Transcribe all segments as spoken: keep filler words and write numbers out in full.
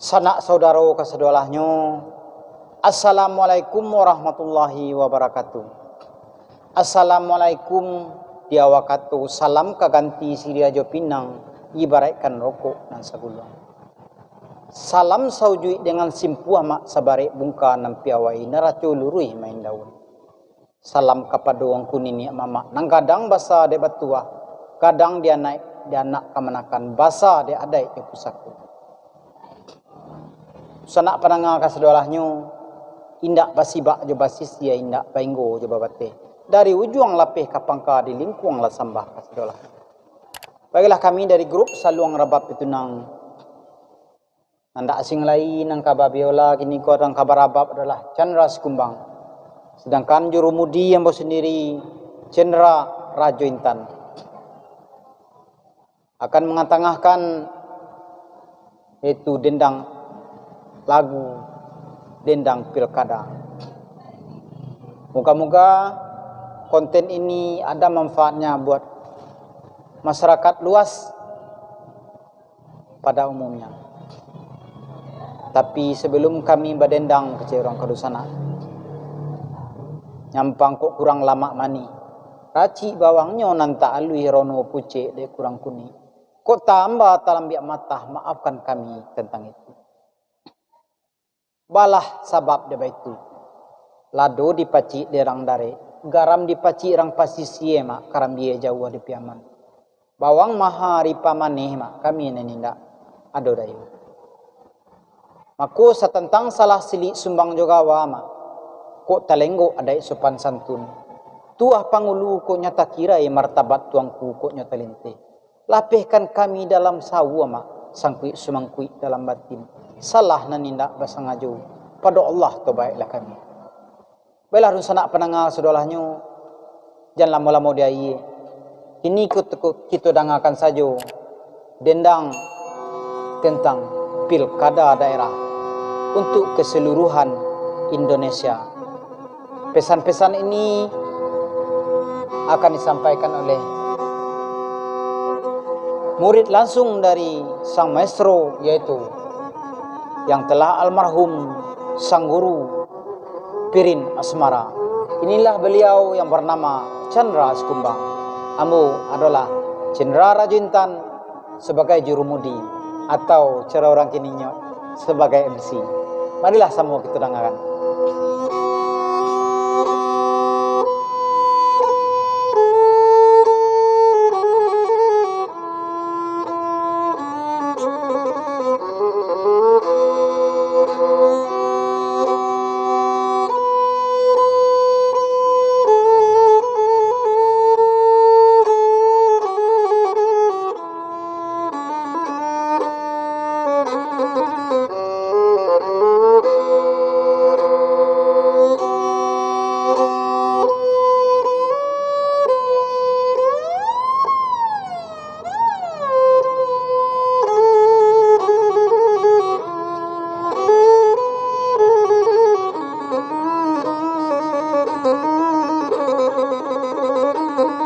Sanak saudaro kasadolahnyo, Assalamualaikum warahmatullahi wabarakatuh. Assalamualaikum di awal kato salam ka ganti siriah jo pinang, ibaraikkan rokok nan saguluang. Salam saujuik dengan simpuah mak sabarek bungka nan piawai naraco luruih main daun. Salam kapado angku niniak mamak, nan gadang basa dek batuah, gadang di anak, di anak kamanakan, basa dek adaik jo pusako. Sanak pandanga kasadolahnyo, indak basibak jo basisia, indak bainggo jo babateh. Dari ujuang lapeh ka pangka, di lingkuang lah sambah kasadolahnyo. Baiklah, kami dari grup Saluang Rabab Pitunang. Nan dak asing lai, nan ka babiola kini ko, nan ka barabab adolah Chandra Sikumbang. Sedangkan jurumudi ambo sendiri, Chandra Rajo Intan, akan mangatangahkan, yaitu dendang lagu, dendang pilkada. Moga-moga konten ini ada manfaatnya buat masyarakat luas pada umumnya. Tapi, sabalum kami badendang, kecek urang ka dunsanak, nyampang kok kurang lamak manih, racik bawangnyo nan tak aluih, rono pucek dek kurang kunik, kok tamba talambiak matah, maafkan kami tentang itu. Balah sabab dek baitu. Lado dipacik dek rang darek, garam dipacik rang pasisie mak, karambia jauah di Piaman. Bawang maha ripah manih mak, kami nan indak ado dayo. Mako, satantang salah silik sumbang jo gawa mak, kok talenggok adaik sopan santun. Tuah pangulu kok nyo takirai, martabat tuangku kok nyo talinteh. Lapehkan kami dalam sawua mak, sangkuik sumangkuik dalam batin. Salah nan indak basangajo, pado Allah tobaiklah kami. Baiklah, dunsanak pandanga sadolahnyo, jan lamo-lamo di aia. Kini kito, kito dangakan sajo dendang tentang pilkada daerah untuk keseluruhan Indonesia. Pesan-pesan ini akan disampaikan oleh murid langsung dari sang maestro, yaitu yang telah almarhum Sang Guru Pirin Asmara. Inilah beliau yang bernama Chandra Sikumbang. Ambo adolah Chandra Rajo Intan, sabagai jurumudi, atau caro urang kininyo, sabagai M C. Marilah samo kito dangakan.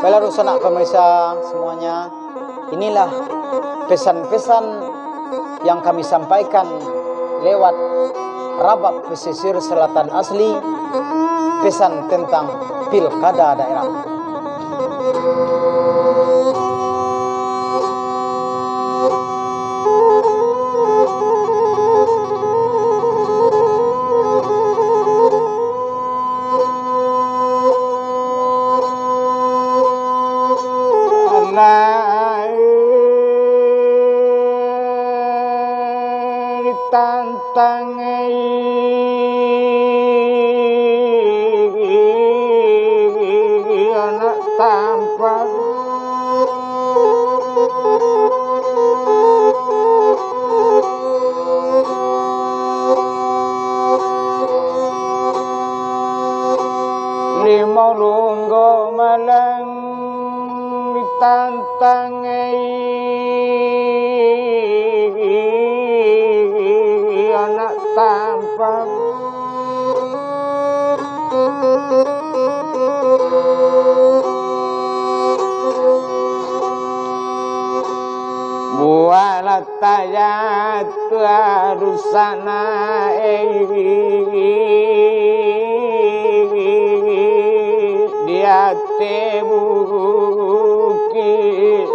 Baiklah, dunsanak pamirsa semuanya, inilah pesan-pesan yang kami sampaikan lewat Rabab Pesisir Selatan Asli, pesan tentang pilkada daerah. Alah, ditantang anak tampan. Limau lunggo malang ditantang, ai anak tampan. Tajatuah dunsanak, eh, di ateh bukik.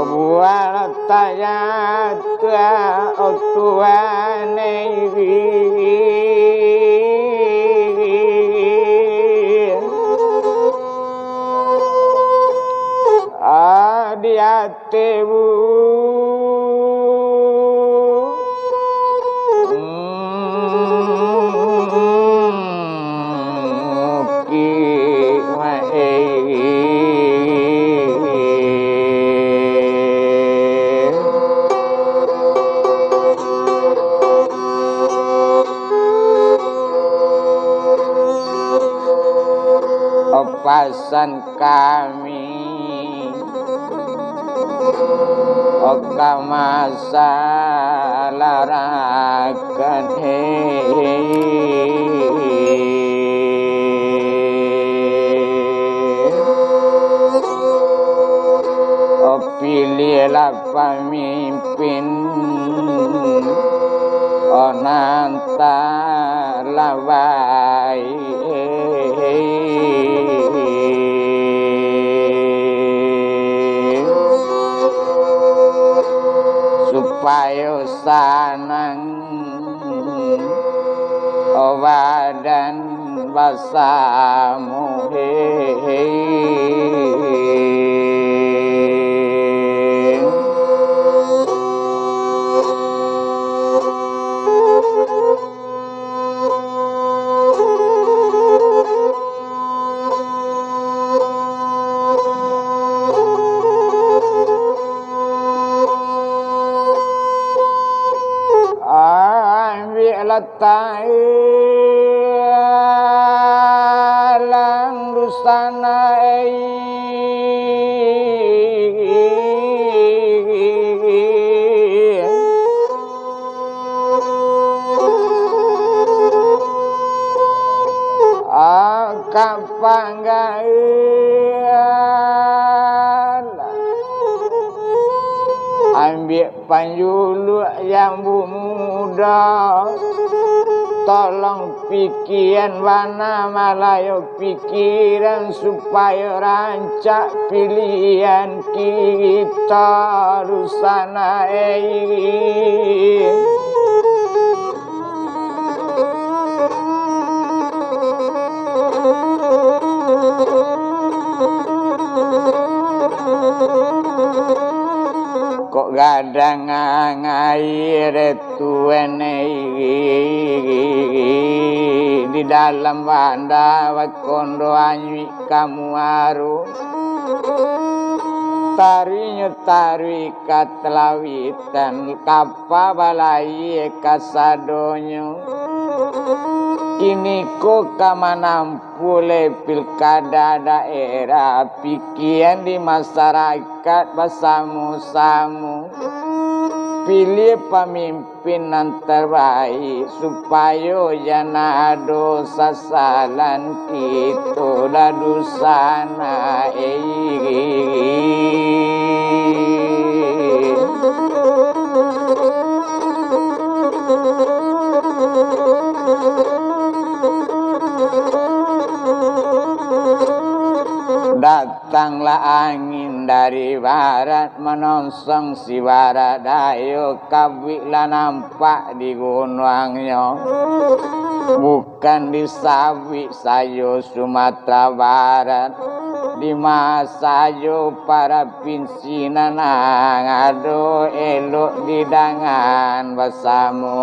Buah tajatuah, oh Tuhan, eh, di ateh bu-, bukik, eh. Pasan kami, oh, ka masalarakan, eh. Oh, piliahlah pamimpin, oh, nan talabaik, supayo sanang, oh, badan basamo, eh. Ambiaklah talang dunsanak, eh. Angkek panggalan, ambiak panjuluak jambu muda. Tolong pikian bana, malayo pikian, supayo rancak pilihan kito dunsanak, eh. Kok gadang aia, Tuan, eh, di dalam banda bakondo anyuik ka muaro. Taruihnyo taruih ka talawitan, kapa balayia kasadonyo. Kiniko ka manampuah lai pilkada daerah, pikian di masarakaik basamo-samo. Piliah pamimpin nan tarbaik, supayo jan ado sasalan kito dunsanak, eh. Datanglah angin dari barat, manonsong si barat dayo, kabuik lah nampak di gunuangnyo. Bukan di Sabuik sajo Sumatera Barat, di ma sajo para pinsinan ado elok didangan basamo-samo.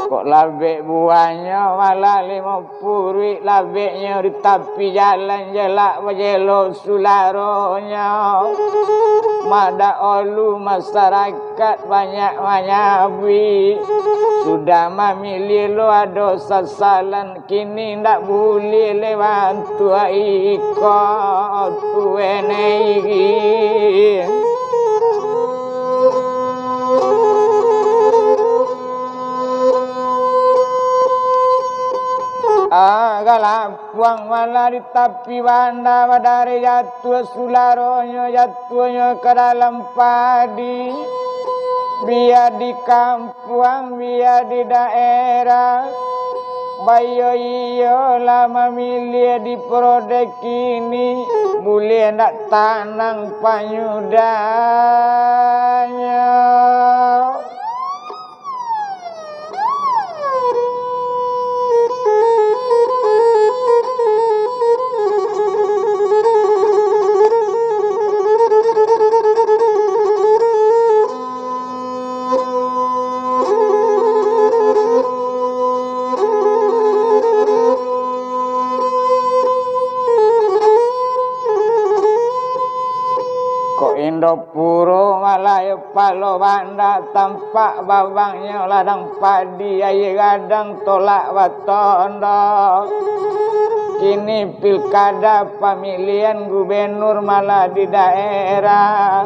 Kok Labek buahnyo malah limo puruik, labeknyo di tapi jalan, jelak bajelo sularonyo. Madak olu masarakaik banyak manyabuik. Sudah mamiliah lo ado sasalan, kini ndak buliah lewat tu iko tu enei. Ah, galah puang malah di tapi banda, badareh jatuah sularonyo, jatuahnyo ka dalam padi. Bia di kampuang, bia di daerah, baiyo-iyo lah mamiliah di prodek kini, buliah ndak tanang panyudahnyo. Kok Indopuro malah yo palo banda, tampak babangnyo ladang padi, aia gadang tolak batondo. Kini pilkada pamilihan gubernur malah di daerah,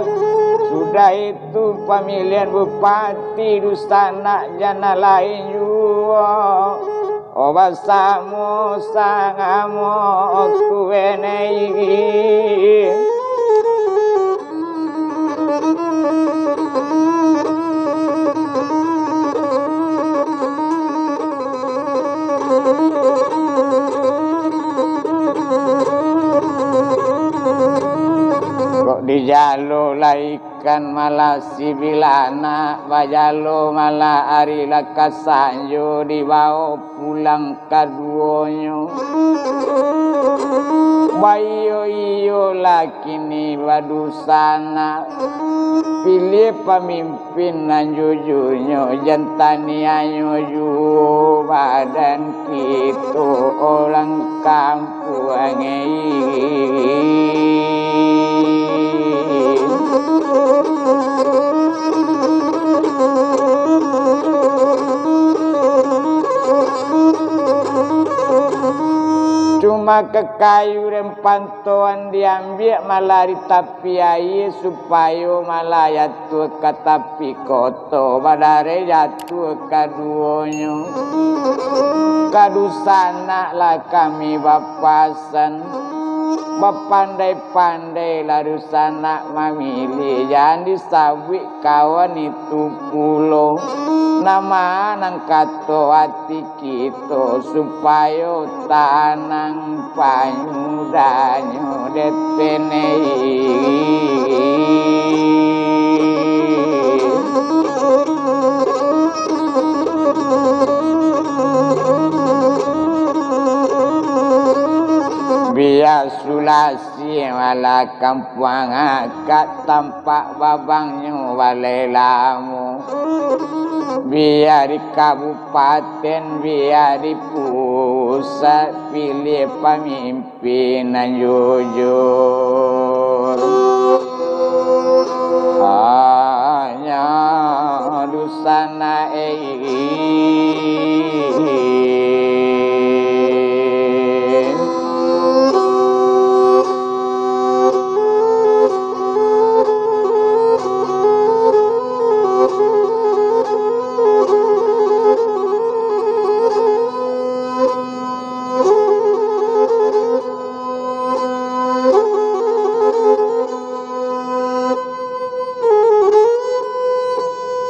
sudah itu pamilihan bupati, dunsanak jan nan lain juo. Oh, basamo sangamo tu enei. Kok di jalo lai kan malah sibilanak, bajalo malah ari lah ka sanjo, dibao pulang kaduonyo. Baiyo-iyolah kini badunsanak, piliah pamimpin nan jujunyo, jan taniahnyo juo badan kito urang kampuang. Cuma ka kayu rempantoan diambiak, malah di tapi aia, supayo malah jatuah ka tapi koto, badareh jatuah kaduonyo. Ka dunsanak lah kami bapasan, bapandai-pandailah dunsanak mamiliah, jan disabuik kawan itu pulo, nan ma nan kato ati kito, supayo tanang panyudahnyo dek tenei. Bia sulah siang malah kampuang akak, tampak babangnyo balai lamo. Bia di kabupaten, bia di pusat, piliah pamimpin nan jujur. Hanyo dunsanak, eh.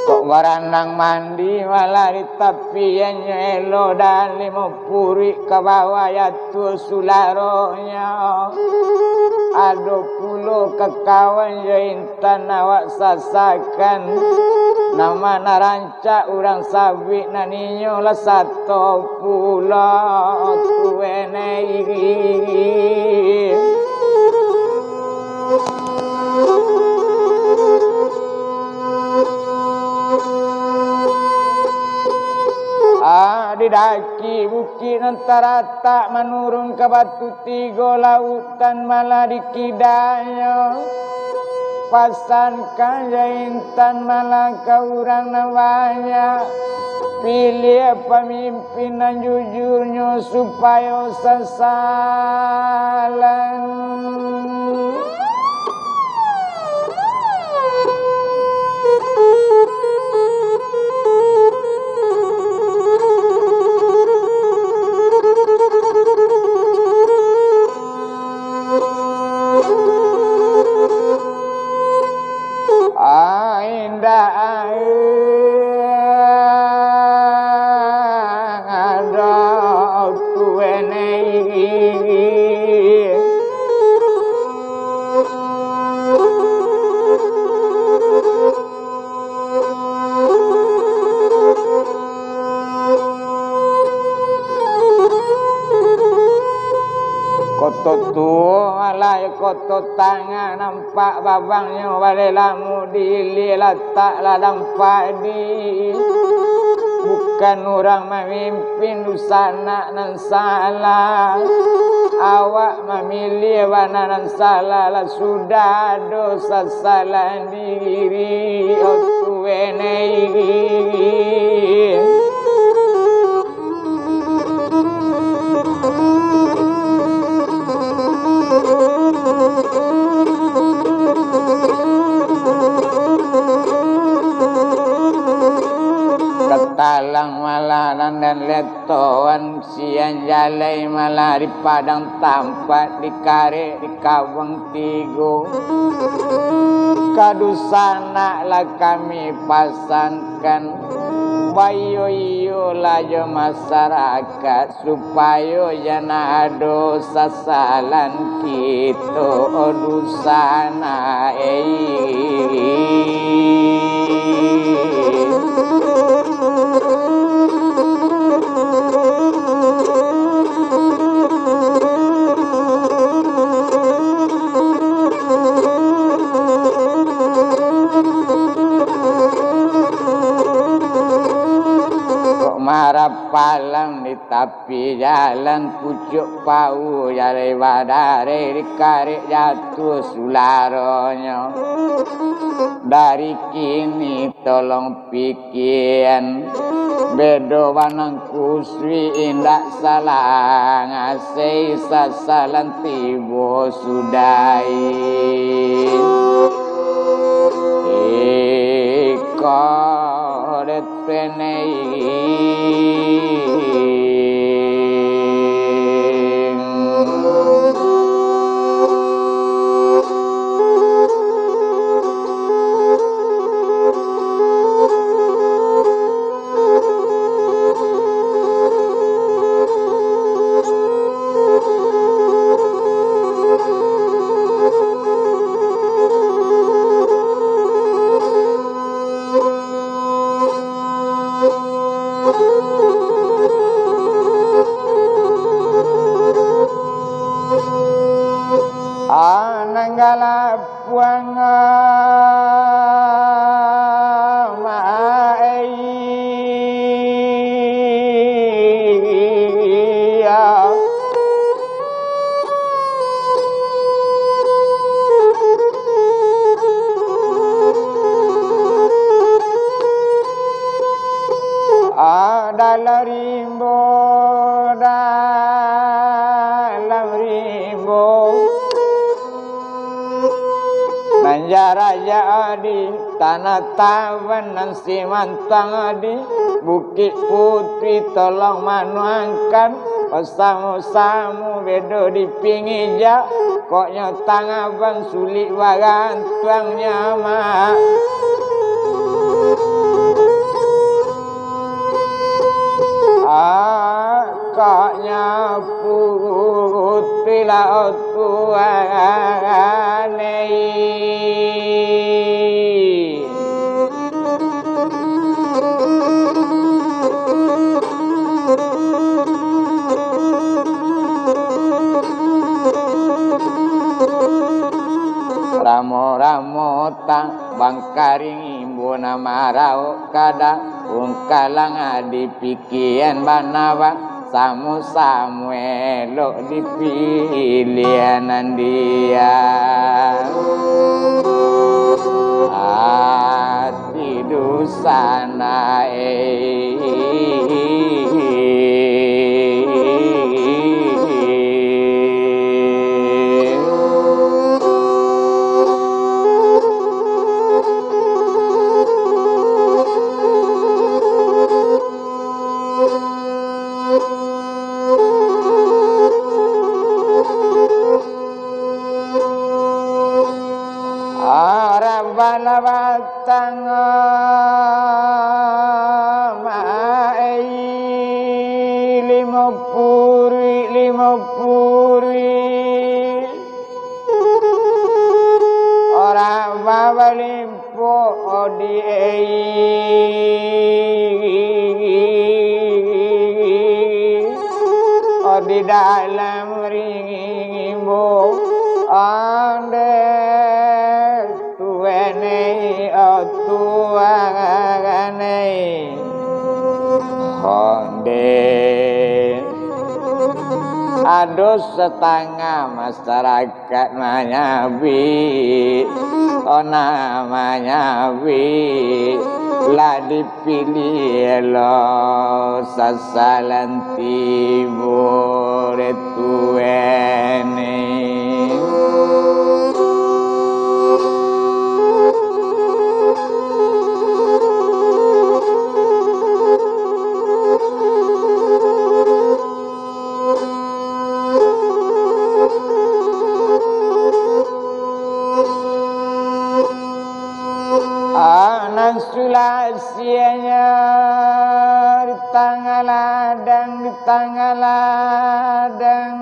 Kok barandang mandi malah di tapi, ianyo elok dalam puruik ka bawah jatuah sularonyo. Ado pulo kakawan jo intan awak sasakan, nan ma nan rancak urang sabuik, nan inyo lah sato pulo tu enei. Daki bukik nan taratak manurun ka Batu Tigo Lautan malah dikidanyo. Pasankan jo intan malah ka urang nan banyak. Piliah pamimpin nan jujurnyo supayo sasalan. Ai, indak ado tuwene. Koto tuo alah koto tangah, nampak babangnyo baleh lamo diilia latak ladang padi. Bukan urang mamimpin dunsanak nan salah. Awak mamiliah bana nan salah, lah sudah ado sasalan diri, otu wenei. Katalang malah nan dan letoan. Sian jalai malah di padang tampat, dikarek di kabuang tigo. Ka dunsanak lah kami pasankan, baiyo-iyolah jo masarakat, supayo jan ado sasalan kito dunsanak, ei. Kok marapalang di tapi jalan, pucuak pawu jalai badareh, dikarek jatuah sularonyo. Dari kini tolong pikian, bedo banang kusuik indak salah, ngasei sasalan tibo sudahi. Iko dek Anang galapuang maai. Adalah rimbo dalam rimbo. Nan jarajak di tanah taban nan simantuang di Bukik Putih, tolong manuangkan, basamo-samo bedo di pingija, kok nyo tangah ban sulik bagantuang nyamak. Akaknya putih lah tuan. Ramo-ramo tang Bangkaring imbo nan marauk kada, ungkalang dipikian banawa, samo-samo elok dipilian nan dia. Ati dusana e. Arah bala batang maai limo puri, limo puri. Arah babalim po odi ei, odi dalam rimbo, ande tuanei, o tuanei, onde. Ado satangah masyarakat Kat manyabik, tanah manyabik, lah dipiliah lo sasalan tibo dek tuan ni. Anak sulasianya di tangah ladang, di tangah ladang.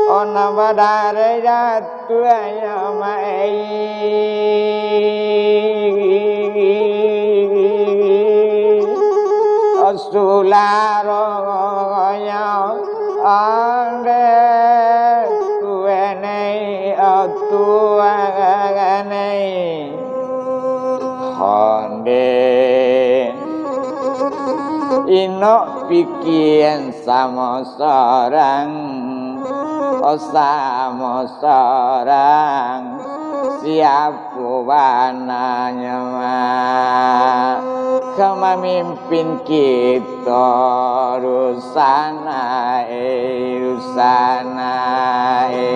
Ona badareh jatuahnyo mai. Sularonyo ande tuanei, o tuanei. Onde inok pikian samo sorang, o samo sorang, siapo bananyo mak ka mamimpin kito? Rusana e, rusana e.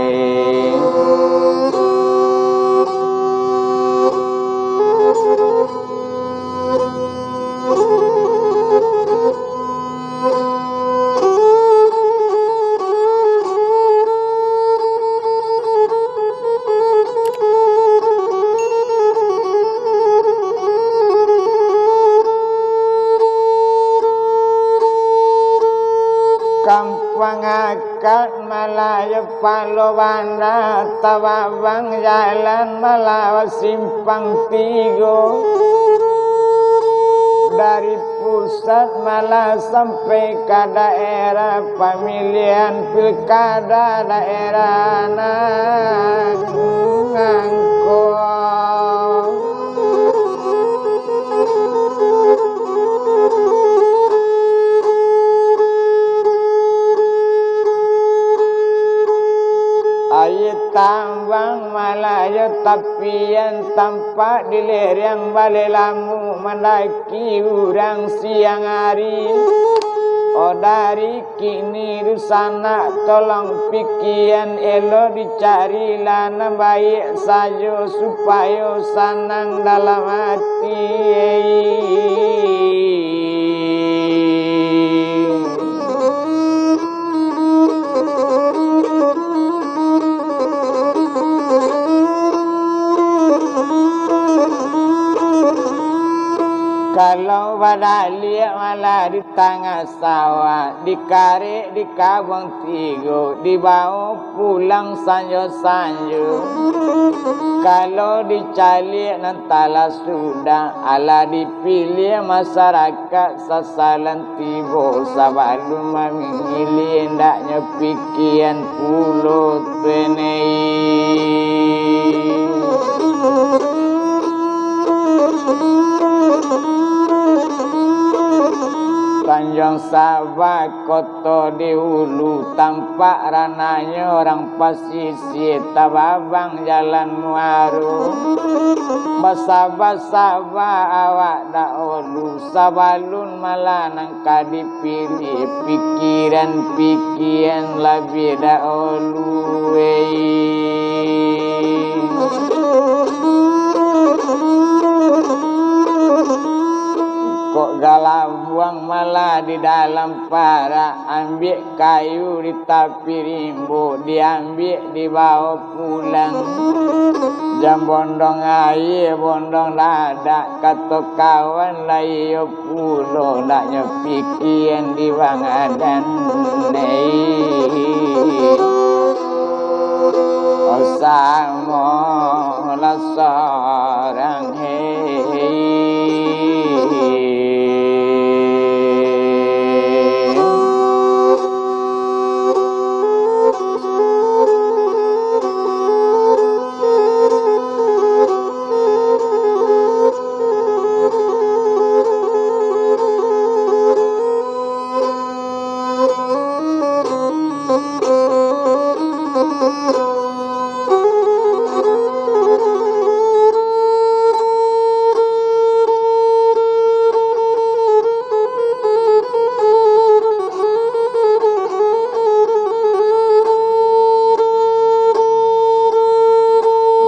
Kampuang Akad Malayo Palo Banda, tababang jalan malawa simpang tigo. Dari pusat malah sampai ka daerah pamilihan pilkada daerah nan angko. Aia tambang malayo tapian, tampak di lereng baleh lamu, mandaki urang siang ari. O dari kini, dunsanak, tolong pikian elok dicari, lah nan baiak sajo, supayo sanang dalam ati. Kalau badaliak malah di tangah sawah, dikarek di kabuang tigo, dibawo pulang sanjo-sanjo. Kalau dicaliak nan talah sudah, alah dipiliah masarakaik sasalan tibo, sabalun mamiliah, andaknyo pikian pulo tenei. Tanjuang Saba, Koto Dihulu, tampak ranahnyo urang pasisia, tababang jalan muaro. Basaba-saba awak dahulu, sabalun malah nan ka dipiliah, pikiran-pikiran labiah dahulu, wei. Kok galabuang malah di dalam parak, ambiak kayu di tapi rimbo, diambiak dibawo pulang. Jan bondong aia, bondong dadak, kato kawan lai iyo pulo, naknyo pikian di bangadan nei. Samo lah sorang hei.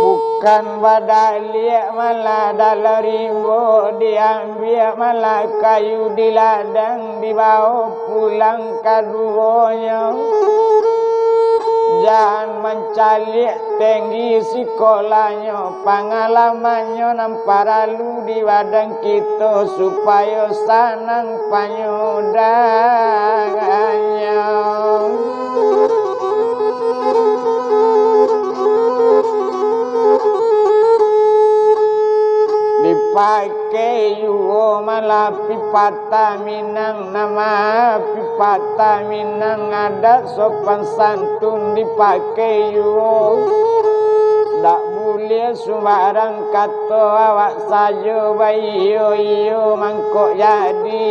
Bukan badaliak malah dalam rimbo, diambiak malah kayu di ladang, dibawo pulang kaduonyo. Jan mancaliak tenggi sikolahnyo, pangalamannyo nan paralu di badan kito, supayo sanang panyudahannyo. Dipakai juo malah pipatah Minang, nama pipatah Minang, adat sopan santun dipakai juo. Dak buliah sumbarang kato, awak sajo baiyo-iyo mangko jadi.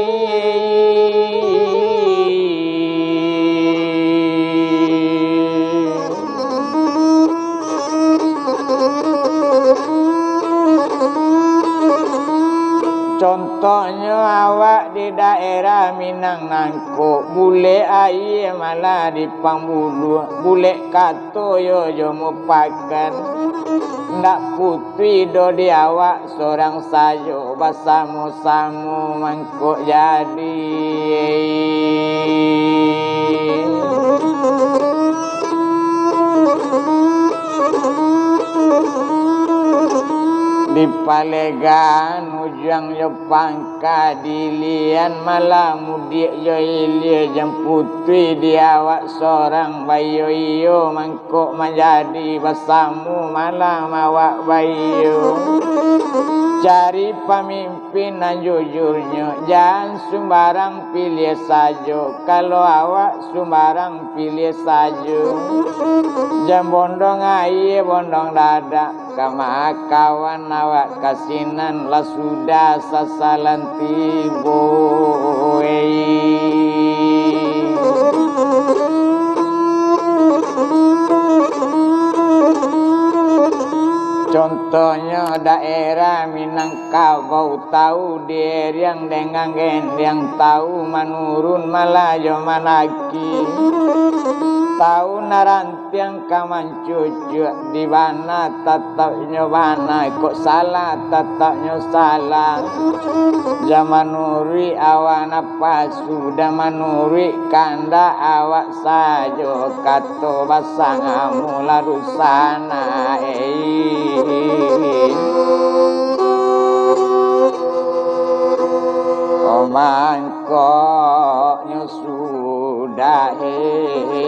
Contohnyo, awak di daerah Minang nangko, bulek aia malah di pambuluah, bulek kato yo jo mupakan. Ndak putuih doh di awak sorang sajo, basamo-samo mangko jadi. Dipalegan ujuang jo pangka, dilian malah mudiak jo ilia, jan putuih di awak sorang, baiyo-iyo mangko manjadi, basamo malah awak baiyo. Cari pamimpin nan jujurnyo, jan sumbarang piliah sajo. Kalau awak sumbarang piliah sajo, jan bondong aia, bondong dadak, ka ma kawan awak ka sinan, lah sudah sasalan tibo, wei. Contohnyo daerah Minangkabau, tau dieriang dengan gendiang, tau manurun malah jo manaki, tau narantiang ka mancucuak, di bana tatauknyo bana, kok salah tatauknyo salah. Jan manuruik awak napasu, jan manuruik kandak awak sajo, kato basangamo lah dunsanak, ei. Mangkonyo sudah, eh.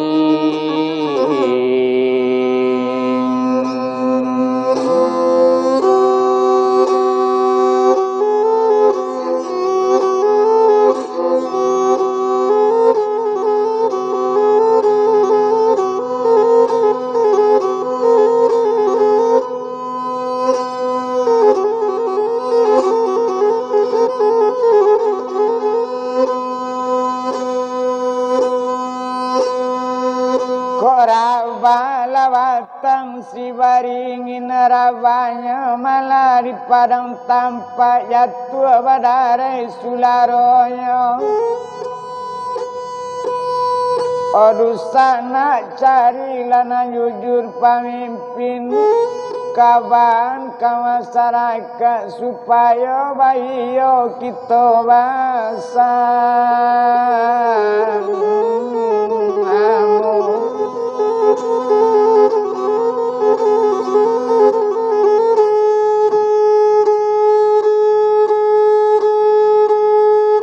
Kok rabah lah batang si baringin, rabahnyo malah di padang tampat jatuah badareh sularonyo. O dunsanak, carilah nan jujur pamimpin, kaban ka masarakaik, supayo baiyo kito basamo.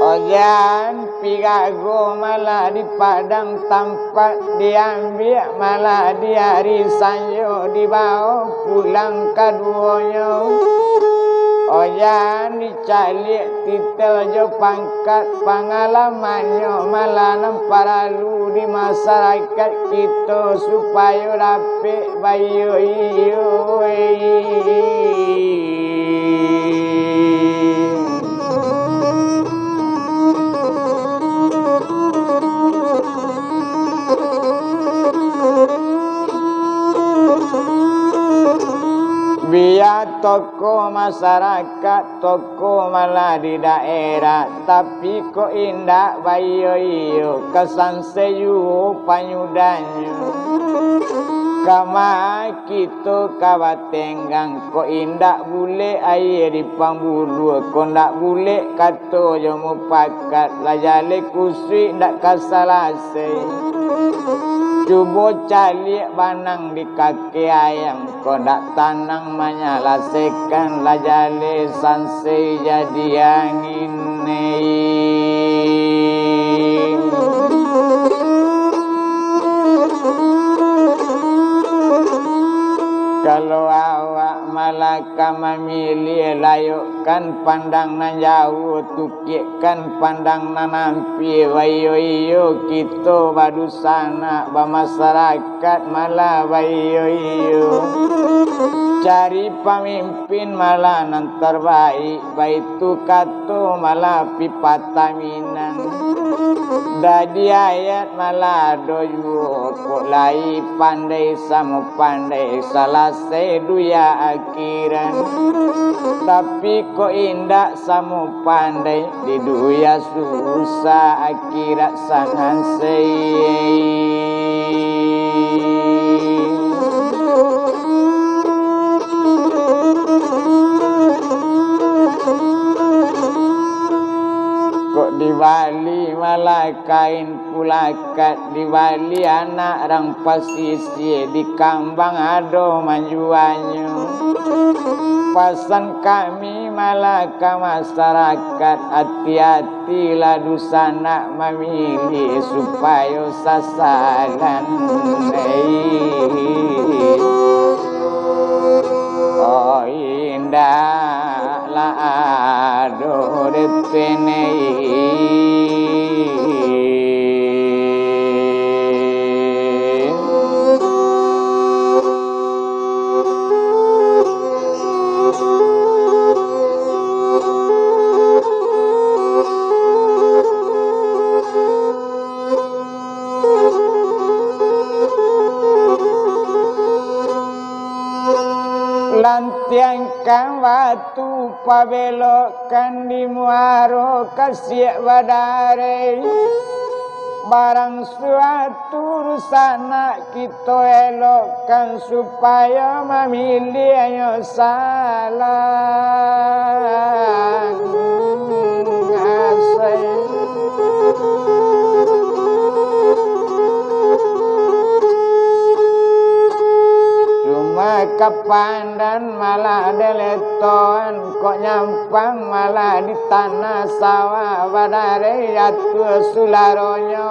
Ojan pirago malah di padang tampat, diambiak malah di ari sanjo, dibawo pulang kaduonyo. Ojan dicaliak titel jo pangkat, pangalamannyo malah nan paralu di masarakaik kito, supayo dapek baiyo-iyo. Bia tokoh masarakaik, tokoh malah di daerah, tapi kok indak baiyo-iyo, ka sansai juo panyudahnyo. Kama kito ka batenggang, kok indak bulek aia di pambuluah, kok ndak bulek kato jo mupakat, lah jaleh kusuik ndak ka salasai. Cubo caliak banang di kaki ayam, kok ndak tanang manyalasaikan, lah jaleh sansai jadi angin. Kalau awak malah ka mamiliah, layokkan pandang nan jauah, tukiakkan pandang nan ampia, baiyo-iyo kito badunsanak, bamasarakaik malah baiyo-iyo. Cari pamimpin malah nan tarbaik, baitu kato malah pipatah Minang. Dadi ayat malah ado juo, kok lai pandai samo pandai, salasai dunia akhirat. Tapi kok indak samo pandai, di dunia susah, akhirat sanang sei. Kok dibali malah kain pulakat, dibali anak rang pasisia, di kambang ado manjuanyo. Pasan kami malah ka masarakat, ati-atilah dunsanak mamiliah, supayo sasalan. Oh, indak lah ado depenei. Lantiangkan batu, pabelokkan di muaro, kasiak badareh. Barang suatu dunsanak kito elokkan, supayo mamiliahnyo salah. Cuma Kapandan malah diletoan, kok nyampang malah di tanah sawah, badareh jatuah sularonyo.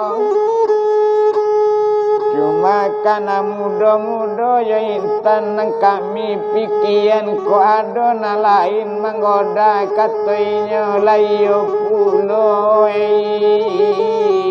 Cuma kana mudo-mudo jo intan nan kami pikian, kok ado nan lain manggoda, kato inyo, lai iyo pulo, ei.